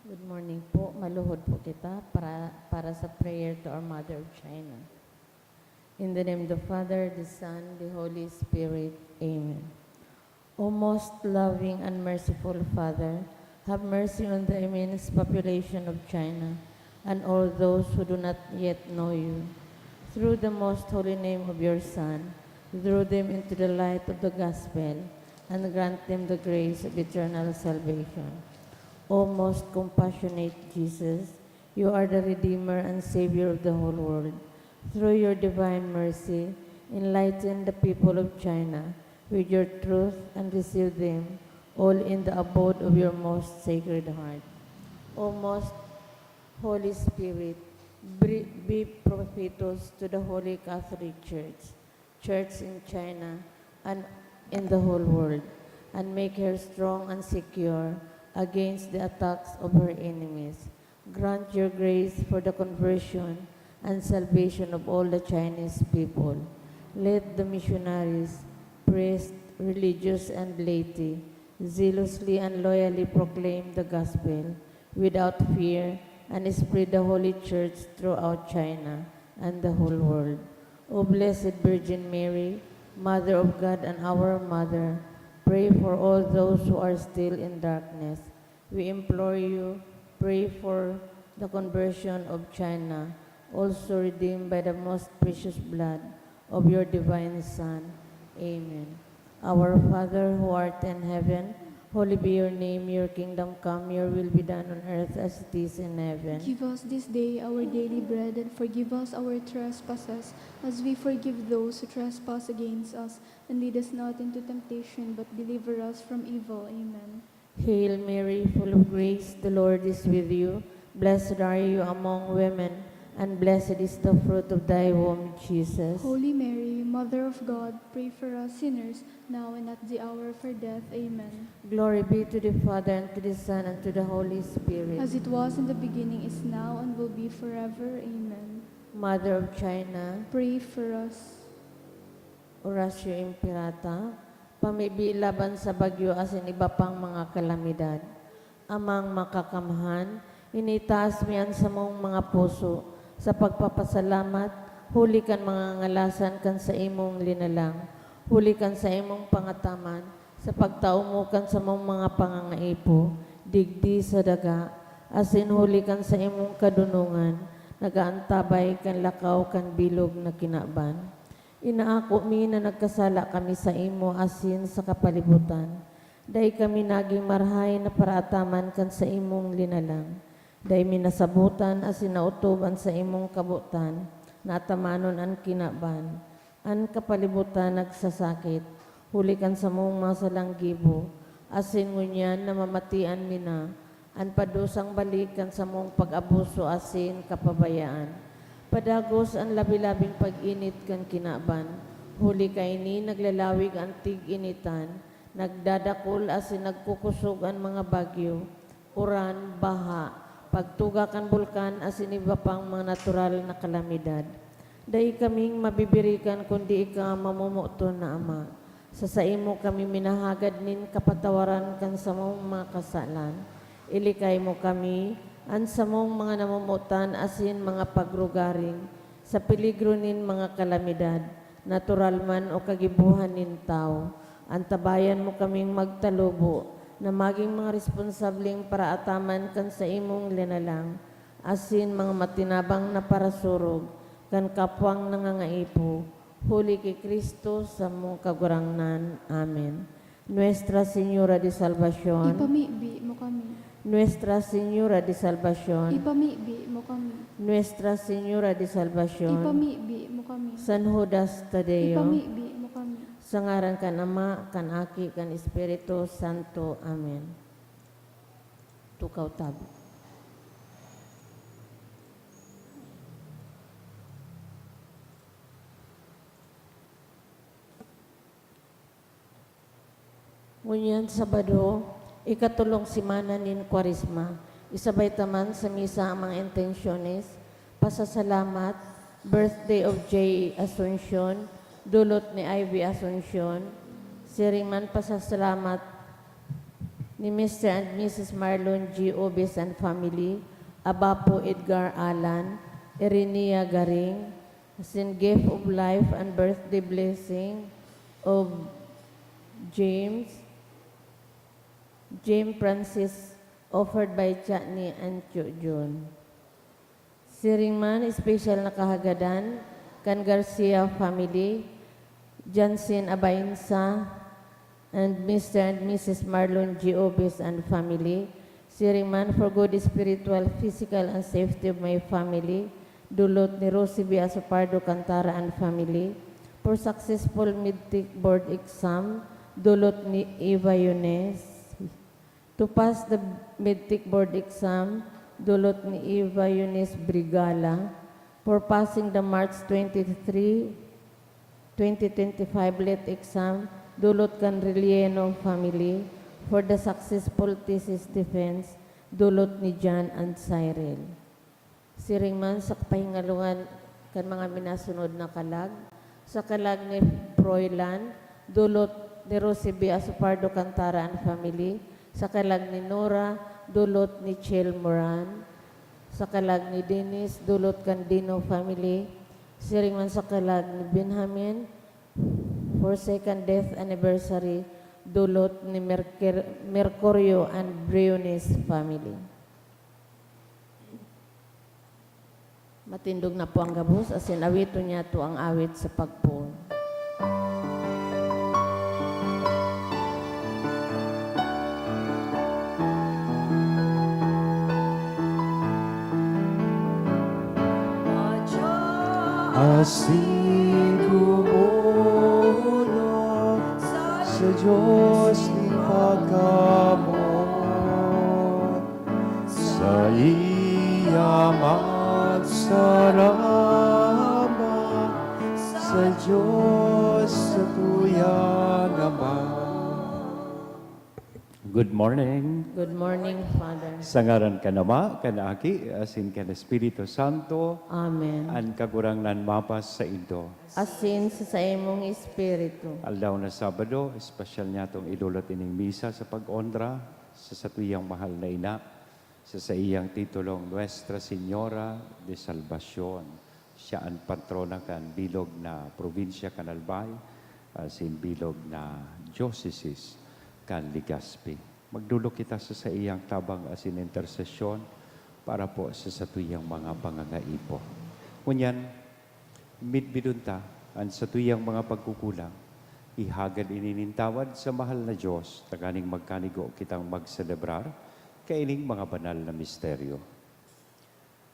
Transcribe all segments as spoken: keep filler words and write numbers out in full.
Good morning po. Maluhod po kita para, para sa prayer to our Mother of China. In the name of the Father, the Son, the Holy Spirit. Amen. O most loving and merciful Father, have mercy on the immense population of China and all those who do not yet know you. Through the most holy name of your Son, draw them into the light of the gospel and grant them the grace of eternal salvation. O most compassionate Jesus, you are the Redeemer and Savior of the whole world. Through your divine mercy, enlighten the people of China with your truth and receive them all in the abode of your most sacred heart. O most Holy Spirit, bri-, be propitious to the Holy Catholic Church, Church in China, and in the whole world, and make her strong and secure against the attacks of her enemies. Grant your grace for the conversion and salvation of all the Chinese people. Let the missionaries, priests, religious, and laity zealously and loyally proclaim the gospel without fear and spread the Holy Church throughout China and the whole world. O Blessed Virgin Mary, Mother of God and our Mother, pray for all those who are still in darkness. We implore you, pray for the conversion of China, also redeemed by the most precious blood of your divine Son. Amen. Our Father who art in heaven, holy be your name. Your kingdom come, your will be done on earth as it is in heaven. Give us this day our daily bread, and forgive us our trespasses, as we forgive those who trespass against us. And lead us not into temptation, but deliver us from evil. Amen. Hail Mary, full of grace, the Lord is with you. Blessed are you among women, and blessed is the fruit of thy womb, Jesus. Holy Mary, Mother of God, pray for us sinners, now and at the hour of our death. Amen. Glory be to the Father, and to the Son, and to the Holy Spirit. As it was in the beginning, is now, and will be forever. Amen. Mother of China, pray for us. Oratio Imperata, pamibi laban sa bagyo asin iba pang mga kalamidad. Amang Makakamhan, initaas mi an samong mga puso sa pagpapasalamat huli kan mga ngalasan kan saimong linalang, huli kan saimong pangataman sa pagtao mo kan samong mga pangangaipo digdi sa daga, asin huli kan saimong kadunongan nag-aantabay kan lakaw kan bilog na kinaban. Inaako mi na nagkasala kami saimo asin sa kapalibutan. Dai kami nagin marahay na paraataman kan saimong linalang. Dai mi nasabotan asin naotob an saimong kabotan na atamanon an kinaban. An kapalibutan nagsasakit, huli kan samong mga salang gibo, asin ngunyan namamatian mi na. An padusang balik kan samong pag-abuso asin kapabayaan. Padagos an labi-labing pag-init kan kinaban, huli kaini naglalawig an tig-initan, nagdadakul asin nagkukosog an mga bagyo, uran, baha, pagtuga kan bulkan asin iba pang mga natural na kalamidad. Dai kaming mabibirikan kundi ika an mamomoton na Ama. Sa saimo kami minahagad nin kapatawaran kan samong mga kasalan. Ilikay mo kami An samong mga namomotan asin mga pagrugaring sa peligro nin mga kalamidad, natural man o kagibohan nin tawo, antabayan mo kaming magtalubo na magin mga responsableng paraataman kan saimong linalang, asin mga matinabang na parasurog kan kapwang nangangaipo, huli ki Cristo samong Kagurangnan. Amen. Nuestra Señora de Salvacion. Ipamibi mo kami. Nuestra Señora de Salvacion. Ipamibi mo kami. Nuestra Señora de Salvacion. Ipamibi mo kami. San Judas Tadeo. Ipamibi mo kami. Sa ngaran kan Ama, kan Aki, kan Espiritu Santo. Amen. Tukaw tabi. Ngunyan, Sabado, ikatolong semana nin Kwaresma, isabay ta man sa misa ang mga intensyones, pasasalamat, birthday of J. Asuncion, dulot ni Ivy Asuncion, siring man pasasalamat ni Mister and Missus Marlon G. Obis and family, Abapo Edgar Alan, Erenia Garing, asin gift of life and birthday blessing of James, James Francis, offered by Chatney and Chuchun. Siring man, espesyal na kahagadan kan Garcia family, Jansen Abainsa, and Mister and Missus Marlon G. Obis and family. Siring man, for good spiritual, physical, and safety of my family, dulot ni Rosie B. Asopardo Cantara and family. For successful medtech board exam, dulot ni Eva Yunes. To pass the medtech board exam, dulot ni Eva Eunice Brigala. For passing the March twenty-three, twenty twenty-five lit exam, dulot kan Relieno family. For the successful thesis defense, dulot ni John and Cyril. Siring man sa kapahingalungan kan mga minasunod na kalag, sa kalag ni Froilan, dulot ni Rosie B. Asopardo Cantara and family, sa kalag ni Nora, dulot ni Chel Moran, sa kalag ni Dennis, dulot kan Dino family, siring man sa kalag ni Benjamin, for second death anniversary, dulot ni Mercur-, Mercurio and Briones family. Matindog na po ang gabos, asin awiton niyato ang awit sa pagpoon. Asin gumulong sa Diyos ni pagkamot, saiya magsarama sa Diyos satuyang Ama. Good morning. Good morning, Father. Sa ngaran kan Ama, kan Aki, asin kan Espiritu Santo. Amen. An Kagurangnan mapasaindo. Asin sa saimong espiritu. Aldaw na Sabado, espesyal niyatong idulot ining misa sa pag-onra sa satuyang mahal na ina, sa saiyang titulong Nuestra Señora de Salvacion. Siya an patrona kan bilog na probinsya kan Albay, asin bilog na diocese kan Legazpi. Magdolok kita sa saiyang tabang asin intersesyon para po sa satuyang mga pangangaipo. Ngunyan, midbidon ta an satuyang mga pagkukulang. Ihagad ini nin tawad sa mahal na Diyos, tanganing magkanigo kitang magselebrar kaining mga banal na misteryo.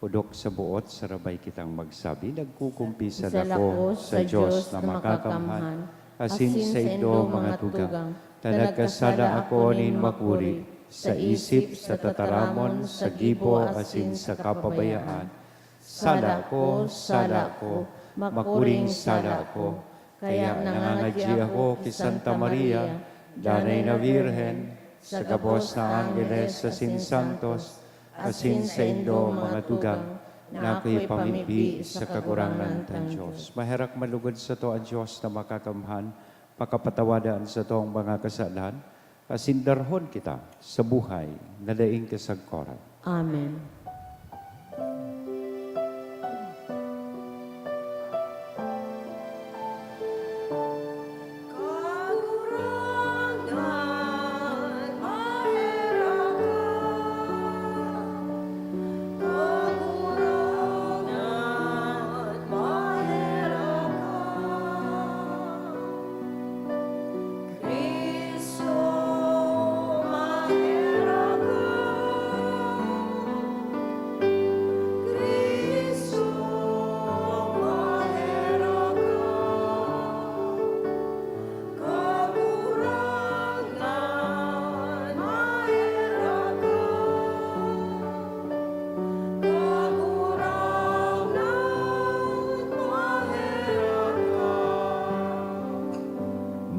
Odok sa buot, sarabay kitang magsabi, "Nagkukumpisal ako sa Diyos na makakamhan, asin saindo, mga tugang, ta nagkasala ako nin makuri, sa isip, sa tataramon, sa gibo, asin sa kapabayaan. Sala ko, sala ko, makuring sala ko." Kaya nangangadyi ako ki Santa Maria, Danay na Birhen, sa gabos na anggeles asin santos, asin saindo, mga tugang, na ako'y pamibi sa Kagurangnan kan Diyos. Maherak malugod sato an Diyos na makakamhan, pakapatawada an satong mga kasalan, asin darhon kita sa buhay na daing kasagkoran. Amen.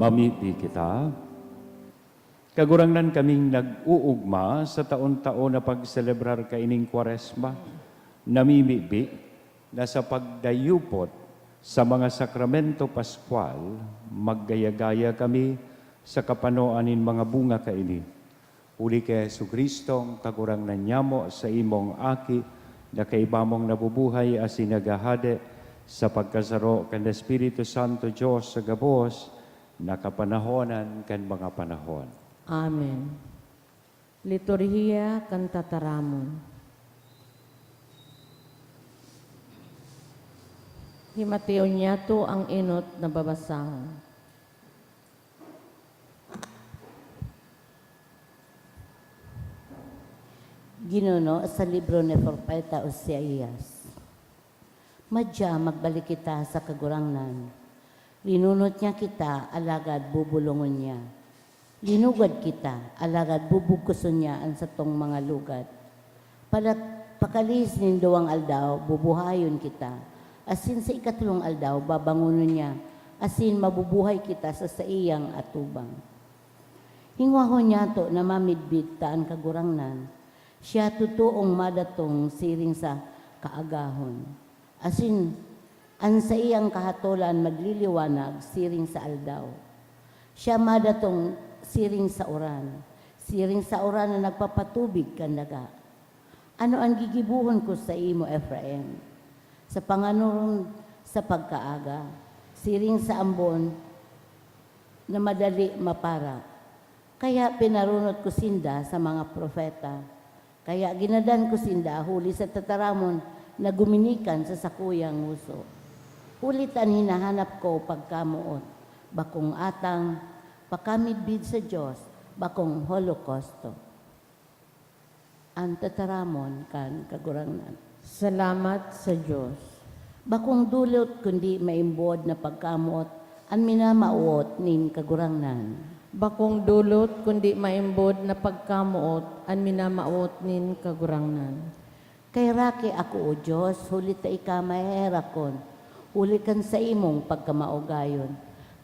Mamibi kita. Kagurangnan, kaming nag-uugma sa taon-taon na pagselebrar kaining Kwaresma, namimibi na sa pagdayupot sa mga sakramento paskwal, maggaya-gaya kami sa kapanoan nin mga bunga kaini. Huli ki Jesu-Cristong Kagurangnan nyamo, sa imong Aki, na kaiba mong nabubuhay asin naghahade sa pagkasaro kan Espiritu Santo, Dios sa gabos na kapanahonan kan mga panahon. Amen. Liturhiya kan Tataramon. Himateon niyato an enot na babasahon. Ginuno sa libro ni Propeta Oseas. Madya magbalik kita sa Kagurangnan. Linunot niya kita, alagad bubulongon niya. Linugad kita, alagad bubugkuson niya an satong mga lugad. Pala-, pakalihis nin duwang aldaw, bubuhayon kita, asin sa ikatlong aldaw, babangonon niya, asin mabubuhay kita sa saiyang atubang. Hingwahon niyato na mamidbid ta an Kagurangnan. Siya totoong madatong siring sa kaagahon, asin an saiyang kahatolan magliliwanag siring sa aldaw. Siya madatong siring sa uran, siring sa uran na nagpapatubig kan daga. Ano an gigibohon ko saimo, Efraim? Sa panganuron sa pagkaaga, siring sa ambon na madali mapara. Kaya pinarunot ko sinda sa mga propeta. Kaya ginadan ko sinda huli sa tataramon na guminikan sa sakuyang ngoso. Huli ta an hinahanap ko pagkamoot, bakong atang, pakamidbid sa Dios, bakong holokausto. An tataramon kan Kagurangnan. Salamat sa Dios. Bakong dulot kundi maimbod na pagkamoot an minamawot nin Kagurangnan. Bakong dulot kundi maimbod na pagkamoot an minamawot nin Kagurangnan. Kaherake ako, O Dios, huli ta ika maheherakon, huli kan saimong pagkamaugayon.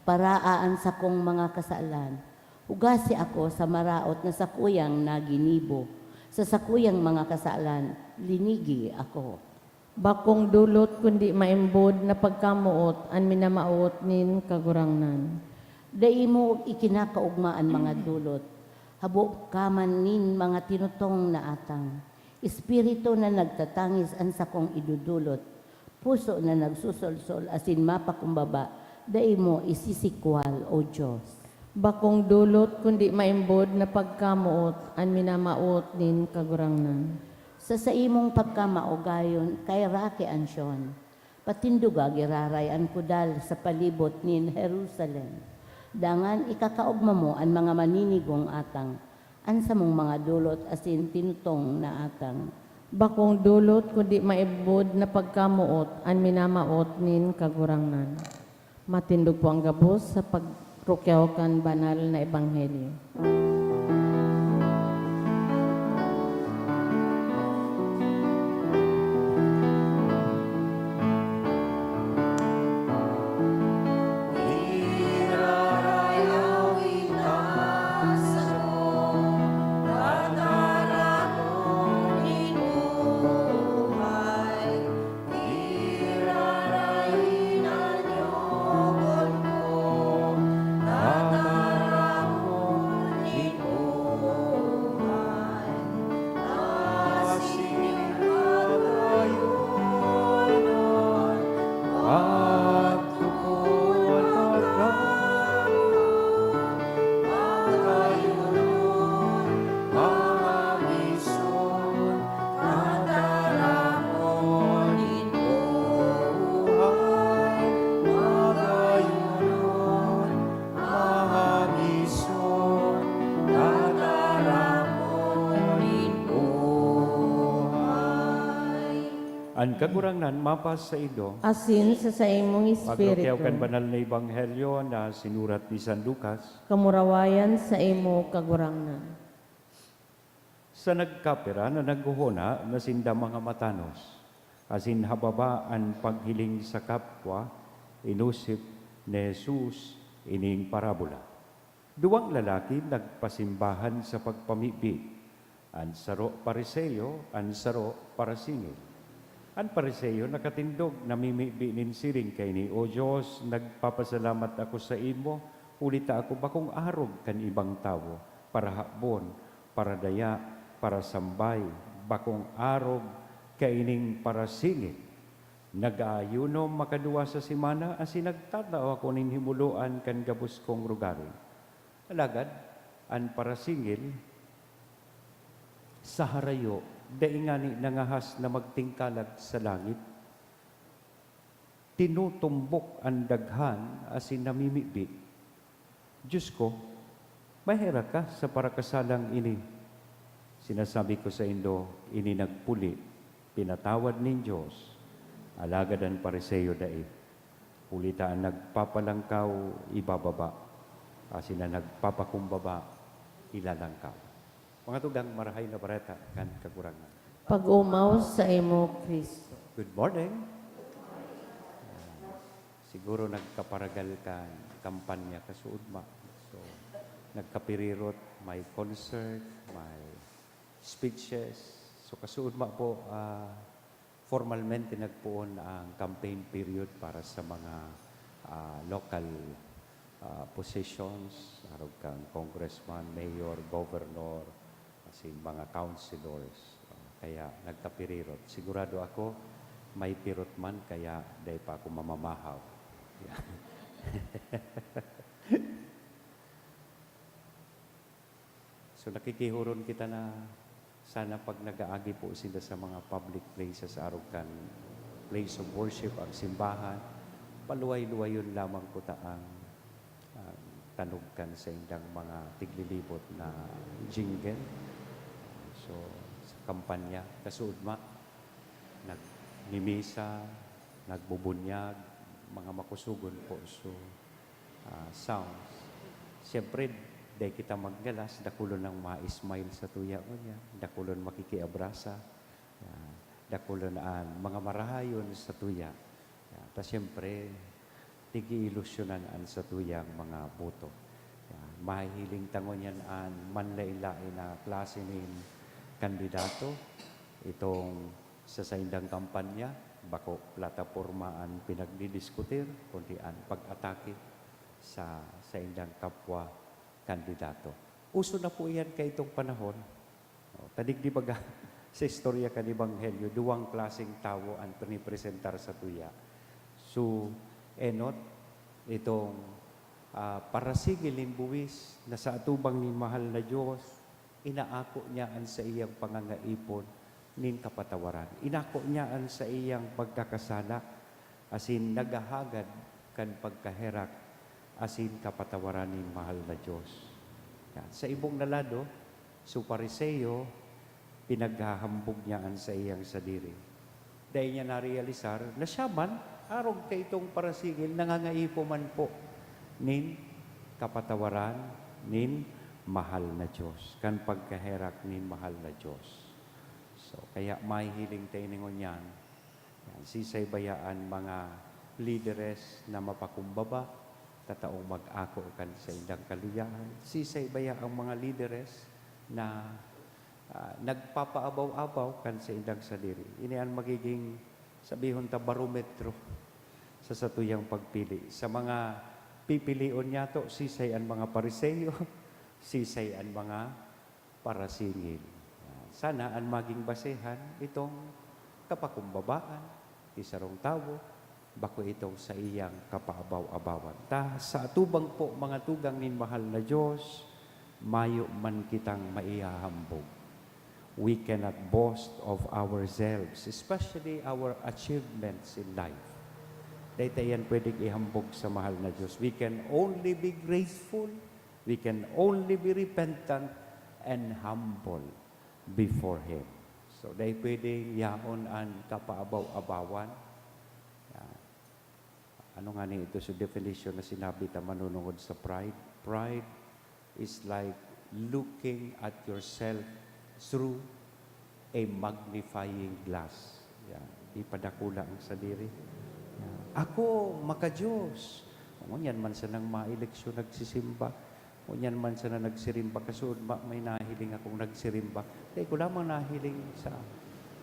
Paraa an sakong mga kasalan. Hugasi ako sa maraot na sakuyang naginibo, sa sakuyang mga kasalan, linigi ako. Bakong dulot kundi maimbod na pagkamoot an minamawot nin Kagurangnan. Dai mo ikinakaogma an mga dulot, habo ka man nin mga tinutong na atang. Espiritu na nagtatangis an sakong idodolot, puso na nagsusolsol asin mapakumbaba, dai mo isisikwal, O Dios. Bakong dulot, kundi maimbod na pagkamoot an minamawot nin Kagurangnan. Sa saimong pagkamaugayon, kaherake an Sion. Patindoga giraray an kudal sa palibot nin Jerusalem. Dangan ikakaogma mo an mga maninigong atang, an samong mga dolot asin tinutong na atang. Bakong dolot, kundi maimbod na pagkamoot an minamawot nin Kagurangnan. Matindog po ang gabos sa pagtrukyaw kan banal na ebanghelyo. An Kagurangnan mapasaindo. Asin sa saimong espiritu. Pagtrukyaw kan banal na ebanghelyo na sinurat ni San Lucas. Kamurawayan saimo, Kagurangnan. Sa nagkapira na naghohona na sinda mga matanos, asin hababa an paghiling sa kapwa, inusip ni Jesus Ining parabola. Duwang lalaki nagpasimbahan sa pagpamibi. An saro Pariseo, an saro parasingil. An Pariseo nakatindog, namimibi nin siring kaini, "O Dios, nagpapasalamat ako saimo, huli ta ako bakong arog kan ibang tawo, parahabon, paradaya, parasambay, bakong arog kaining parasingil. Nag-aayuno makaduwa sa semana asin nagtatao ako nin himoloan kan gabos kong rogaring." Alagad an parasingil sa harayo dai ngani nangahas na magtingkalag sa langit. Tinutumbok an daghan asin namimibi, "Dios ko, maherak ka sa parakasalang ini. Sinasabi ko saindo, ini nagpuli, pinatawad nin Dios, alagad an Pariseo dai. Huli ta an nagpapalangkaw, ibababa, asin an nagpapakumbaba, ilalangkaw." Mga tugang, Marahay na Bareta kan Kagurangnan. Pag-omaw saimo, Cristo. Good morning. Ah, siguro nagkaparagal kan kampanya kasuodma. So, nagkapirirot, may concert, may speeches. So, kasuodma po, ah, formalmente nagpoon ang campaign period para sa mga, ah, local, ah, positions, arog kan congressman, mayor, governor, asin mga councilors. Ah, kaya nagkapirirot. Sigurado ako, may pirot man, kaya dai pa ako mamamahaw. Yeah. So, nakikihuron kita na sana pag nag-aagi po sila sa mga public places, arog kan place of worship, ang simbahan, paluway-luwayon lamang kuta ang, ang tanog kan saindang mga tiglilibot na jingle. So, sa kampanya, kasuodma, nagmimisa, nagbubunyag, mga makusogon po. So, ah, sounds. Siyempre, dai kita maggalas, dakulon an ma-smile sa tuya ngunyan, dakulon makikiabrasa, ah, dakulon an mga marahayon sa tuya. Ah, ta siyempre, nag-iilusyonan an satuyang mga boto. Ah, mahihiling ta ngunyan an manlaen-laen na klase nin kandidato, itong sa saindang kampanya, bako plataporma an pinagdidiskutir, kundi an pag-atake sa saindang kapwa kandidato. Uso na po iyan kaitong panahon. O, ta digdi baga sa istorya kan Ebanghelyo, duwang klaseng tawo an pinipresentar satuya. So, enot, itong, ah, parasingil nin buwis na sa atubang nin mahal na Dios, inaako niya an saiyang pangangaipon nin kapatawaran. Inako niya an saiyang pagkakasala, asin naghahagad kan pagkaherak asin kapatawaran nin mahal na Dios. Yan. Sa ibong na lado, so Pariseo, pinaghahambog niya an saiyang sadiri. Dai niya narealisar na siya man, arog kaitong parasingil, nangangaipo man po nin kapatawaran nin mahal na Dios, kan pagkaherak nin mahal na Dios. So, kaya mahihiling tayo nin ngunyan, yan, sisay baya an mga lideres na mapakumbaba, tataong mag-ako kan saindang kaluyahan? Sisay baya ang mga lideres na, ah, nagpapaabaw-abaw kan saindang sadiri? Ini an magiging, sabihon ta, barometro sa satuyang pagpili. Sa mga pipilion niyato, sisay an mga Pariseo, sisay an mga parasingil. Yan. Sana an maging basehan itong kapakumbabaan ki sarong tawo, bako itong saiyang kapaabaw-abawan. Ta sa atubang po, mga tugang nin mahal na Dios, mayo man kitang maihahambog. We cannot boast of ourselves, especially our achievements in life. Dai ta iyan pwedeng ihambog sa mahal na Dios. We can only be grateful. We can only be repentant and humble before Him. So, dai pwedeng yaon an kapaabaw-abawan. Yan. Ano ngani ito sa definition na sinabi ta manunungod sa pride? Pride is like looking at yourself through a magnifying glass. Yan. Ipadakula ang sadiri. Yan. Ako, maka-Diyos. Ngunyan man sanang maeleksyon nagsisimba. Ngunyan man sana nagsirimba. Kasuodma may nahiling akong nagsirimba. Dai ko lamang nahiling sa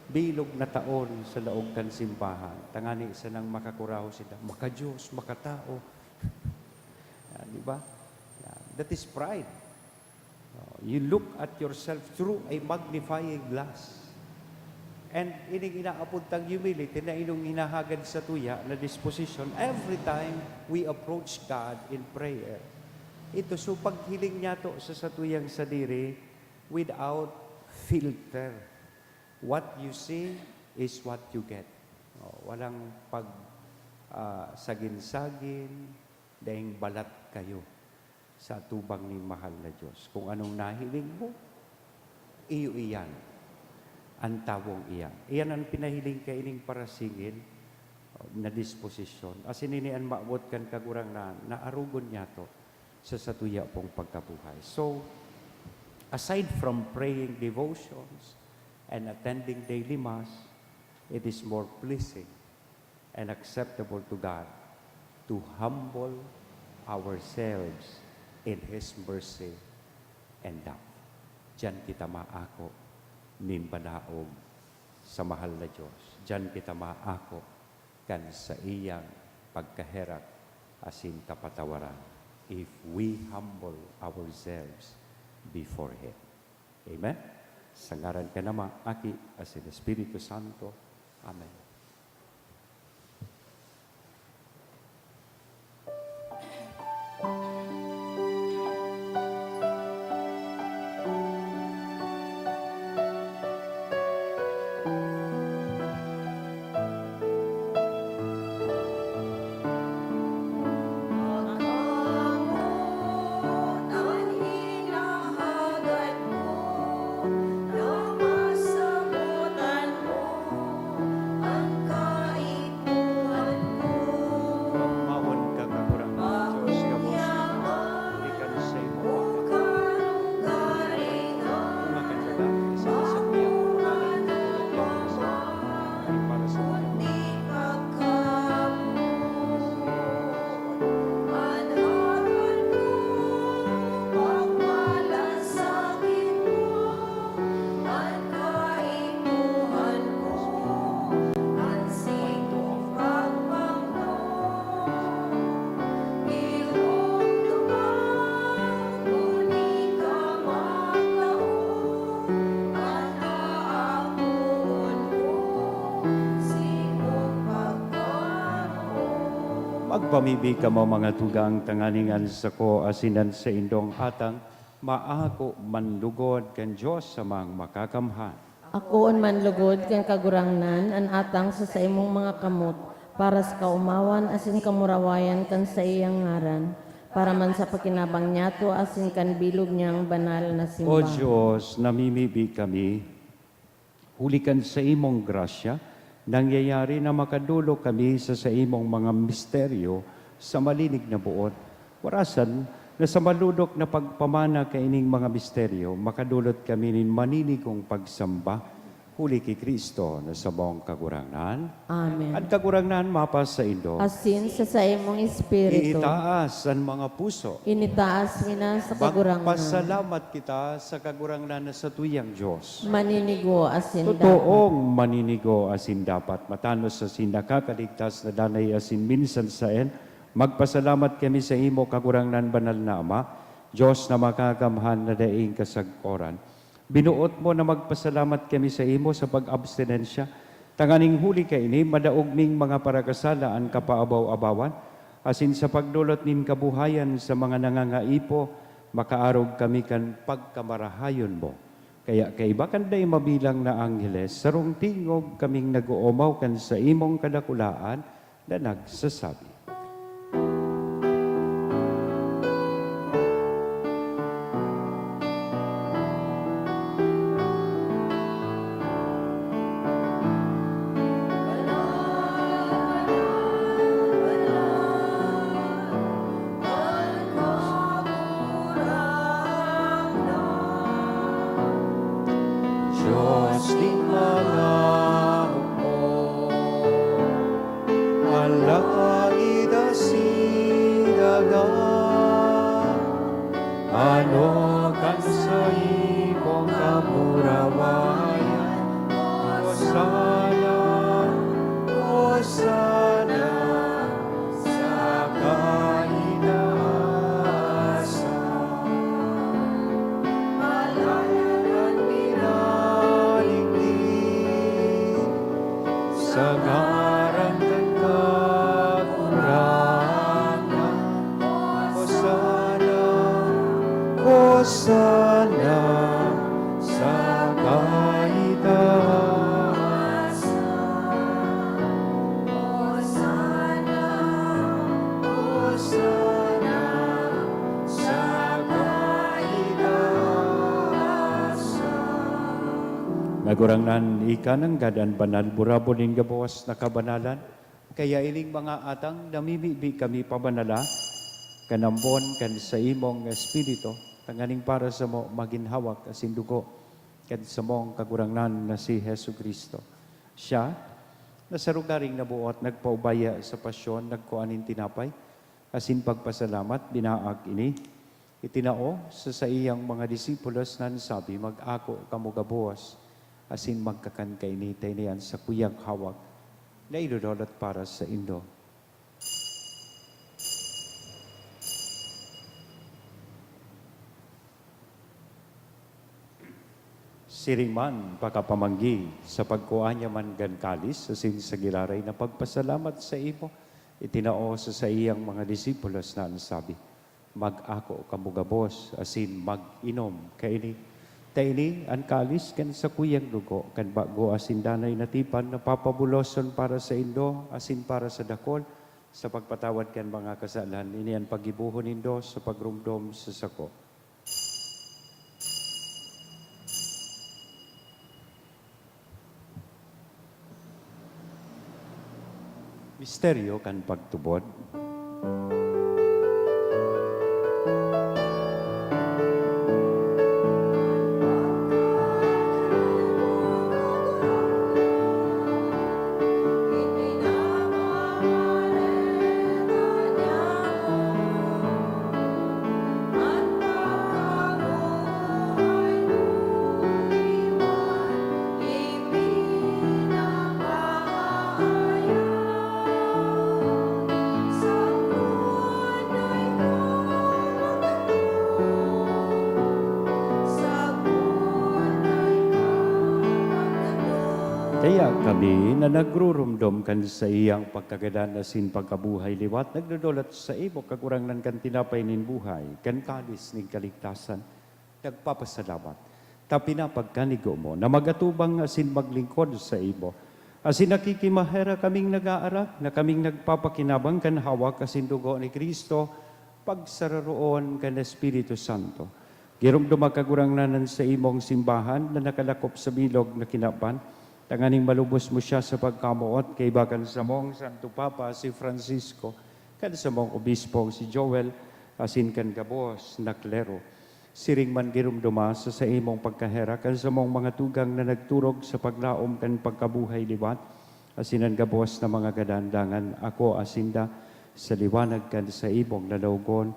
bilog na taon sa laog kan simbahan. Tangani sanang makakurahaw sila, maka-Diyos, makatao. Ah, di ba? Yan. That is pride. Oh, you look at yourself through a magnifying glass. And ining inaapod tang humility na inong hinahagad sa tuya na disposition every time we approach God in prayer. Ito, so paghiling niya to sa satuyang sadiri without filter. What you see is what you get. Oh, walang pag, ah, sagin-sagin, daing balat kayo sa atubang nin mahal na Diyos. Kung anong nahiling mo, iyo iyan. An tawong iyan. Iyan an pinahiling kaining parasingil, oh, na disposisyon. Asin ini an maabot kan Kagurangnan na arogon niyato sa satuya pong pagkabuhay. So, aside from praying devotions and attending daily mass, it is more pleasing and acceptable to God to humble ourselves in His mercy and love. Diyan kita maako nin balaog sa mahal na Diyos. Diyan kita maako kan saiyang pagkaherak asin kapatawaran if we humble ourselves before Him. Amen? Sa ngaran kan Ama, Aki, asin Espiritu Santo. Amen. Pagmawon ka, Kagurangnan, Diyos, gabos na huli kan saimo, bunga kan lalaki, sa kasabihang pangalan na tulad ka sa para sa mga Magpamibi kamo, mga tugang, tanganing an sako asin an saindong atang maako man lugod kan Dios Amang Makakamhan. Akoon man lugod kan Kagurangnan an atang sa saimong mga kamot, para sa kaomawan asin kamurawayan kan saiyang ngaran, para man sa pakinabang niyato asin kan bilog niyang banal na simba. O Dios, namimibi kami, huli kan saimong grasya, nangyayari na makadolok kami sa saimong mga misteryo sa malinig na boot. Warasan na sa malodok na pagpamana kaining mga misteryo, makadolot kami nin maninigong pagsamba, huli ki Cristo na samong Kagurangnan. Amen. An Kagurangnan mapasaindo. Asin sa saimong espiritu. Iitaas an mga puso. Initaas mi na sa Kagurangnan. Magpasalamat kita sa Kagurangnan na satuyang Dios. Maninigo asin dapat. Totoong maninigo asin dapat, matanos asin nakakaligtas na danay asin minsan saen, magpasalamat kami saimo, Kagurangnan, banal na Ama, Dios na makakamhan na daing kasagkoran. Binuot mo na magpasalamat kami saimo sa pag-abstinensya, tanganing huli kaini, madaog ming mga parakasala an kapaabaw-abawan, asin sa pagdolot nin kabuhayan sa mga nangangaipo, makaarog kami kan pagkamarahayon mo. Kaya kaiba kan dai mabilang na angheles, sarong tingog kaming nag-oomaw kan saimong kadakulaan na nagsasabi, Dios nin mga hukbo, alangin Ngaran kan Kagurangnan. Hosana, Hosana sa kaitaasan. Hosana, Hosana sa kaitaasan. Kagurangnan, ika nanggad an banal, burabod nin gabos na kabanalan. Kaya ining mga atang namimibi kami pabanala kan ambon kan saimong Espiritu, tanganing para samo magin hawak asin dugo kan samong Kagurangnan na si Jesu-Cristo. Siya, na sa lugaring nabuot, nagpaubaya sa pasyon, nagkua nin tinapay, asin pagpasalamat, binaak ini, itinao sa saiyang mga disipulos na nagsabi, "Mag-ako kamo gabos, asin magkakan kaini, ta ini an sakuyang hawak na idodolot para saindo." Siring man, pakapamanggi, sa pagkua niya man kan kalis, asin sa giraray na pagpasalamat saimo, itinao sa saiyang mga disipulos na nagsabi, "Mag-ako kamo gabos, asin mag-inom kaini. Ta ini an kalis kan sakuyang dugo kan bago asin danay na tipan na papabuloson para saindo asin para sa dakul sa pagpatawad kan mga kasalan. Ini an paggibohon nindo sa pagromdom sa sako." Misteryo kan pagtubod. Kaya kami na nagruromdom kan saiyang pagkagadan asin pagkabuhay liwat, nagdodolot saimo, Kagurangnan, kan tinapay nin buhay, kan kalis nin kaligtasan, nagpapasalamat, ta pinapagkanigo mo na mag-atubang asin maglingkod saimo. Asin nakikimaherak kaming nag-aarak na kaming nagpapakinabang kan hawak asin dugo ni Cristo, pagsararoon kan Espiritu Santo. Giromdoma, Kagurangnan, an saimong simbahan na nakalakop sa bilog na kinaban, tanganing malubos mo siya sa pagkamoot kaiba kan samong Santo Papa, si Francisco, kan samong Obispong si Joel, asin kan gabos na klero. Siring man giromdoma sa saimong pagkaherak an samong mga tugang na nagturog sa paglaom kan pagkabuhay liwat, asin an gabos na mga gadan, dangan akoa sinda sa liwanag kan saimong lalawogon.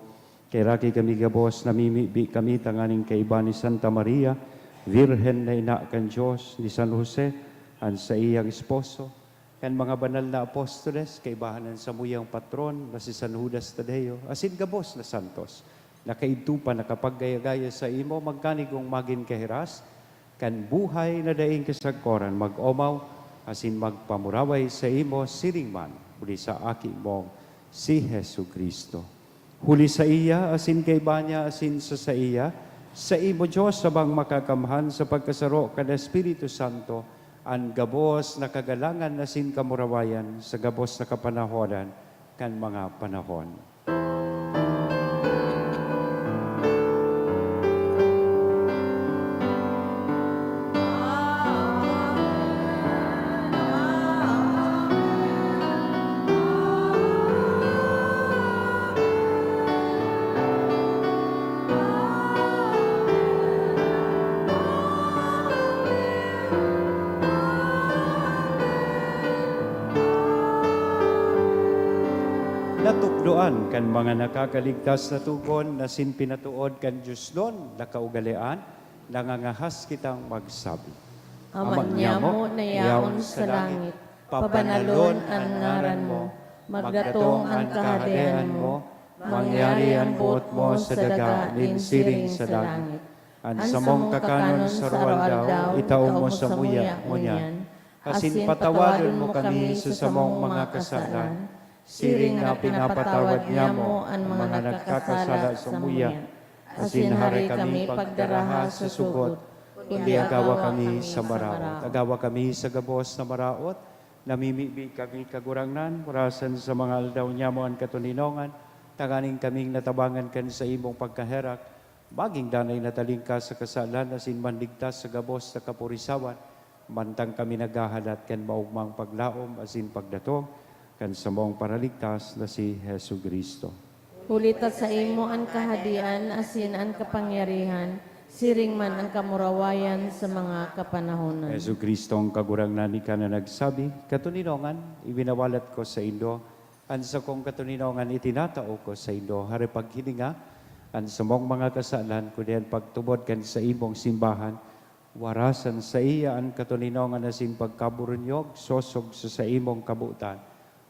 Kaheraki kami gabos, namimibi kami tanganing kaiba ni Santa Maria, Birhen na ina kan Dios, ni San Jose, an saiyang esposo, kan mga banal na apostoles, kaibahan an samuyang patron na si San Judas Tadeo, asin gabos na santos, na kaidto pa nakapaggaya-gaya saimo, magkanigong magin kahiras kan buhay na daing kasagkoran, mag-omaw asin magpamuraway saimo siring man huli sa Aki mong si Jesu-Cristo. Huli saiya, asin kaiba niya, asin sa saiya, saimo, Dios, Amang Makakamhan, sa pagkasaro kan Espiritu Santo, an gabos na kagalangan asin kamurawayan sa gabos na kapanahonan kan mga panahon. Natukdoan kan mga nakakaligtas na togon na asin pinatood kan diosnon na kaugalean, nangangahas kitang magsabi, Ama niamo na yaon sa langit, pabanalon an ngaran mo, magdatong an Kahadean mo, mangyari an boot mo sa daga nin siring sa langit. An samong kakanon sa aroaldaw, itao mo samuya ngunyan. Asin patawadon mo kami sa samong mga kasalan, siring na pinapatawad niamo an mga nagkakasala samuya. Asin hare kami pagdaraha sa sugot, kundi agawa kami sa maraot. Agawa kami sa gabos na maraot, namimibi kami, Kagurangnan, orasan sa mga aldaw niamo an katoninongan, tanganing kaming natabangan kan saimong pagkaherak, maging danay na talingkas sa kasalan asin manligtas sa gabos na kapurisawan, mantang kami naghahalat kan maogmang paglaom asin pagdatong kan samong Paraligtas na si Jesu-Cristo. Huli ta saimo an kahadian asin an kapangyarihan, siring man an kamurawayan sa mga kapanahonan. Jesu-Cristo, ang Kagurangnan, ika na nagsabi, "Katoninongan, ibinawalat ko saindo, an sakong katoninongan itinatao ko saindo." Hare paghilinga an samong mga kasalan, kundi an pagtubod kan saimong simbahan, warasan saiya an katoninongan asin pagkaburunyog sosog sa saimong kabotan.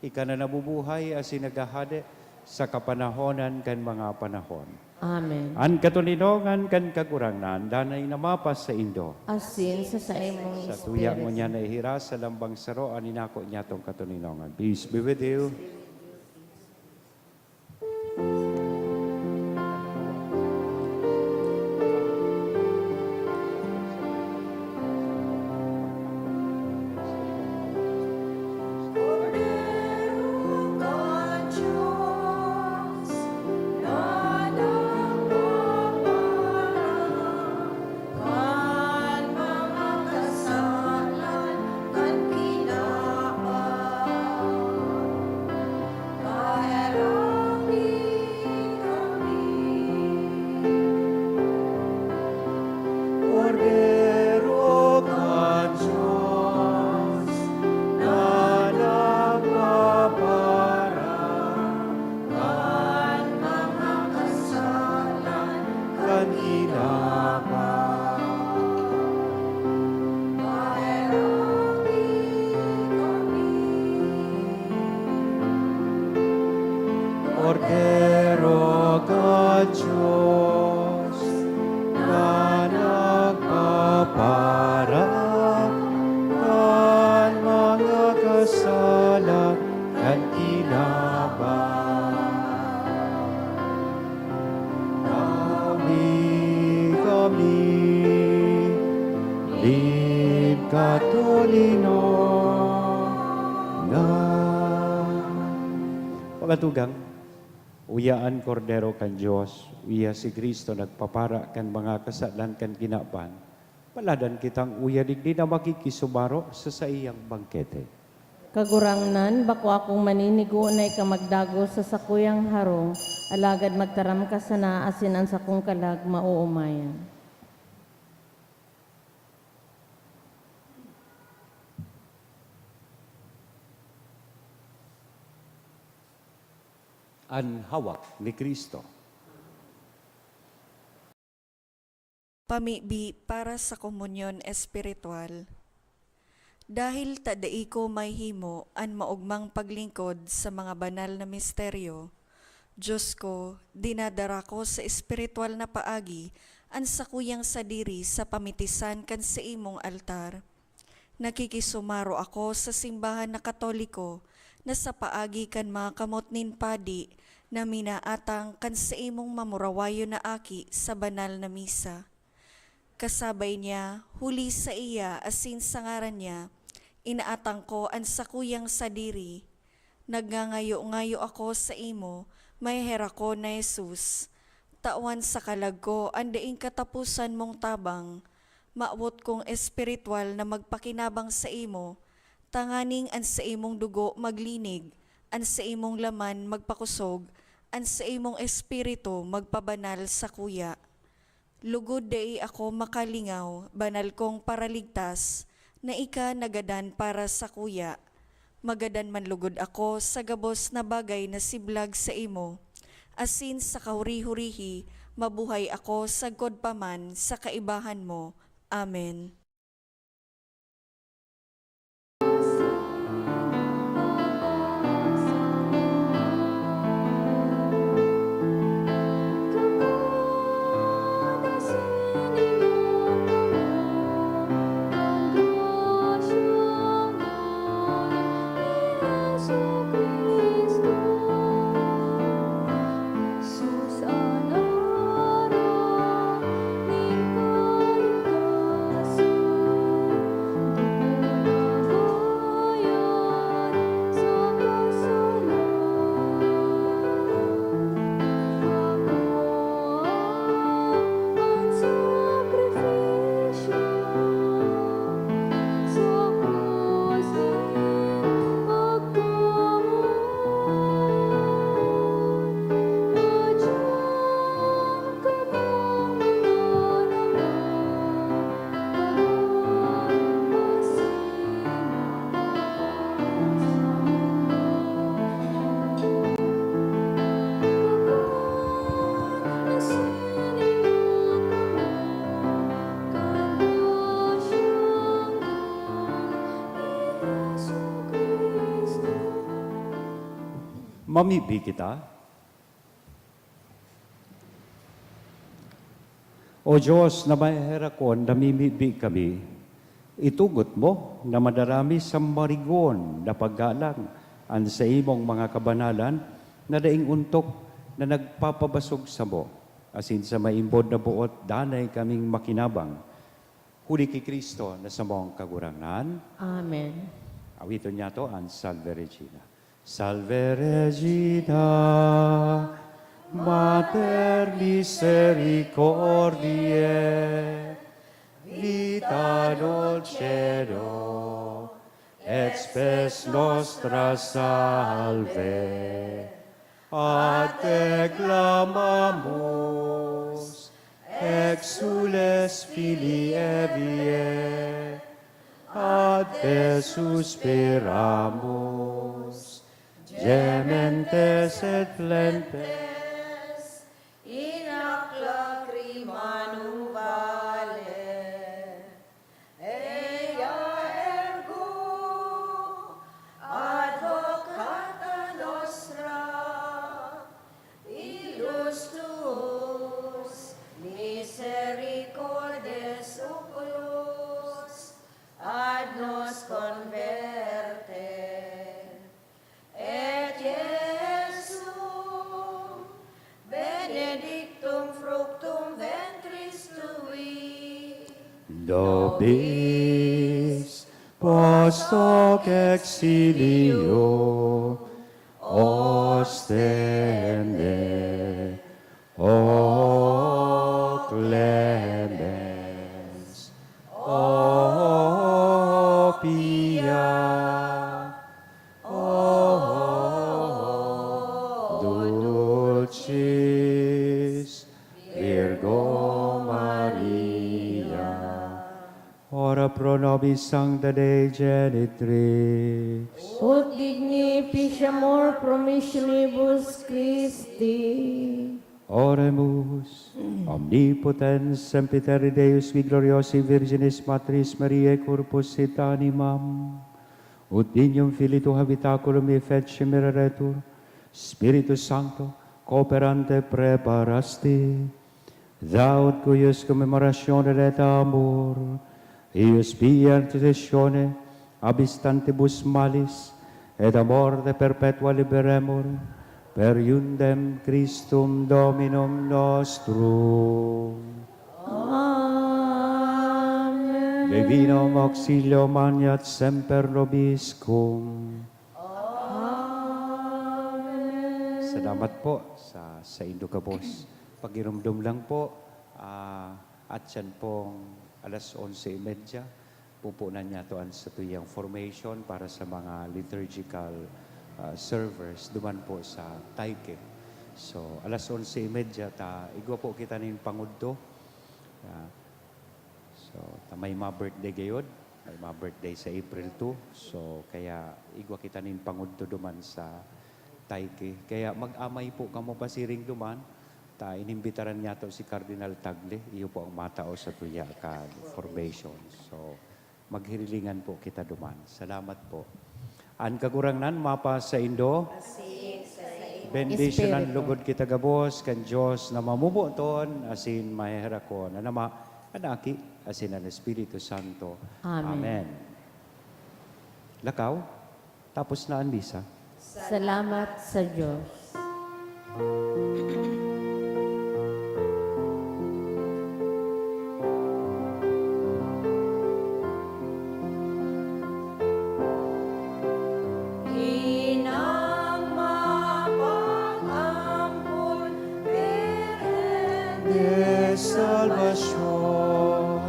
Ika na nabubuhay asin naghahade sa kapanahonan kan mga panahon. Amen. An katoninongan kan Kagurangnan danay na mapasaindo. Asin sa saimong Sa tuya mo espiritu. Niya naihira sa lambang saro an inako niyatong katoninongan. Peace be with you. Kan mga kasalan kan kinaban, paherangi kami. Kordero kan Dios na nagpaparang kan mga kasalan kan kinaban. Paherangi kami. Kordero kan Dios na nagpaparang kan mga kasalan kan kinaban. Tawi kami nin katoninongan. Mga tugang, uya an Kordero kan Dios, uya si Cristo nagpapara kan mga kasalan kan kinaban. Paladan kitang uya digdi na makikisumaro sa saiyang bangkete. Kagurangnan, bako akong maninigo na ika magdagos sa sakuyang harong, alagad magtaram ka sana asin an sakong kalag maoomayan. An hawak ni Cristo. Pamibi para sa komunyon espiritual. Dahil ta dai ko mahihimo an maogmang paglingkod sa mga banal na misteryo, Dios ko, dinadara ko sa espiritual na paagi an sakuyang sadiri sa pamitisan kan saimong altar. Nakikisumaro ako sa simbahan na Katoliko na sa paagi kan mga kamot nin padi na minaatang kan saimong mamurawayon na aki sa banal na misa. Kasabay niya, huli saiya asin sa ngaran niya, inaatang ko an sakuyang sadiri. Nagngangayo-ngayo ako saimo, maheherakon na Jesus. Tawan sa kalag ko an daing kataposan mong tabang. Mawot kong espiritual na magpakinabang saimo, tanganing an saimong dugo maglinig, an saimong laman magpakosog, an saimong espiritu magpabanal sakuya. Lugod dai ako makalingaw, banal kong Paraligtas, na ika nagadan para sakuya. Magadan man lugod ako sa gabos na bagay na siblag saimo, asin sa kahuri-hurihi mabuhay ako sagkod pa man sa kaibahan mo. Amen. Mamibi kita. O Diyos na maheherakon, namimibi kami. Itugot mo na madarami sa marigon na paggalang an saimong mga kabanalan na daing ontok na nagpapabasog samo, asin sa maimbod na boot danay kaming makinabang. Huli ki Cristo na samong Kagurangnan. Amen. Awiton niyato an Salve Regina. Salve Regina, Mater misericordiae, vita dulcedo, et spes nostra salve. A te clamamus, exsules filii Evae, a te suspiramus, gementes et flentes in hac lacrimanum vale. Eia ergo, advocata nostra, ilus tuus, misericordes oculos, ad nos converte. Et Iesum, benedictum fructum ventris tui, nobis post hoc exilio ostende. O clemens, o pia, o dulcis Virgo Maria. Ora pro nobis Sancta Dei Genitrix. Ut dignificiamur promissionibus Christi. Oremus. Omnipotens Sempiterni Deus, qui gloriosae Virginis Matris Mariae corpus et animam, ut Dignum Filii tuae habitaculum effecti mereretur, Spiritus Sancto, cooperante preparasti, thou, ut cuius commemoratione deta amor, eius pia intercessione ab instantibus malis, et a morte perpetua liberemur, per iundem Christum Dominum nostrum. Amen. Divinum auxilium maneat semper nobiscum. Amen. Salamat po sa saindo gabos. Pagiromdom lang po, ah, at yan pong alas onse y media, pupunan niya to ang satuyang formation para sa mga liturgical, ah, servers duman po sa Taiki. So, alas onse y media, ta igwa po kita nin pangudto. Ah, So, ta may mga birthday gayod, may mga birthday sa April two. So, kaya igwa kita nin pangudto duman sa Taiki. Kaya mag-amay po kamo pasiring duman, ta inimbitaran niyato si Cardinal Tagle, iyo po ang matao sa tuya kan formation. So, maghirilingan po kita duman. Salamat po. An Kagurangnan mapasaindo. Asin saindo. Bendisyonan Espiritu. Lugod kita gabos kan Dios na mamuboton asin maheherakon, an Ama, an Aki, asin an Espiritu Santo. Amen. Amen. Lakaw, tapos na an misa. Salamat sa Diyos. Inang mapag-ampon, Birhen de Salvacion,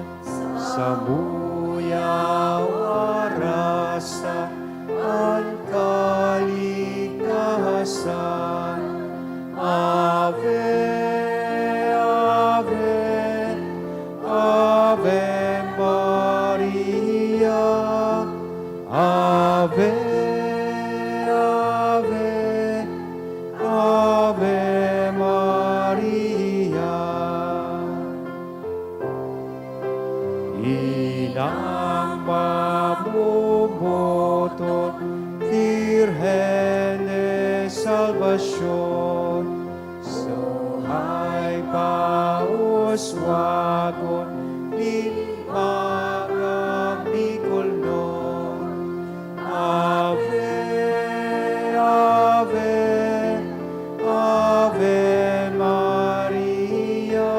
samuya warasan an kaligtasan. Ave, Ave, Ave Maria. Ave, Ave, Ave Maria. Inang mamomoton, Birhen de Salvacion, suhay pauswagon nin mga bikolnon. Ave, Ave, Ave Maria.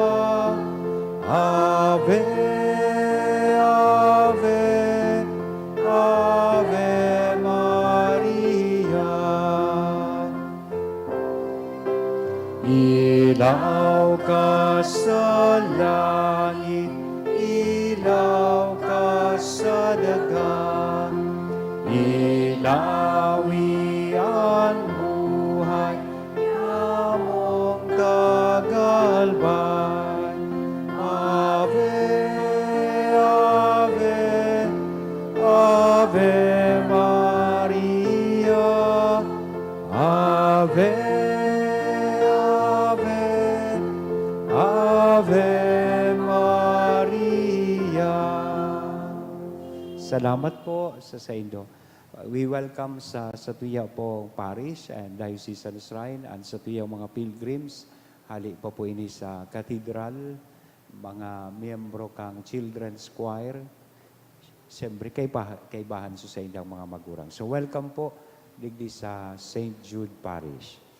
Ave, Ave, Ave Maria. Ilaw ka sa langit, ilaw ka sa daga, ilawi an buhay namong kagalban. Ave, Ave, Ave Maria. Ave, Ave, Ave Maria. Salamat po sa saindo. We welcome sa, sa tuya po parish and diocesan shrine and sa tuyang mga pilgrims. Hali pa po ini sa cathedral, mga miyembro kang children's choir. Siyempre, kaibaha-, kaibahan sa saindang mga magurang. So, welcome po digdi sa Saint Jude Parish.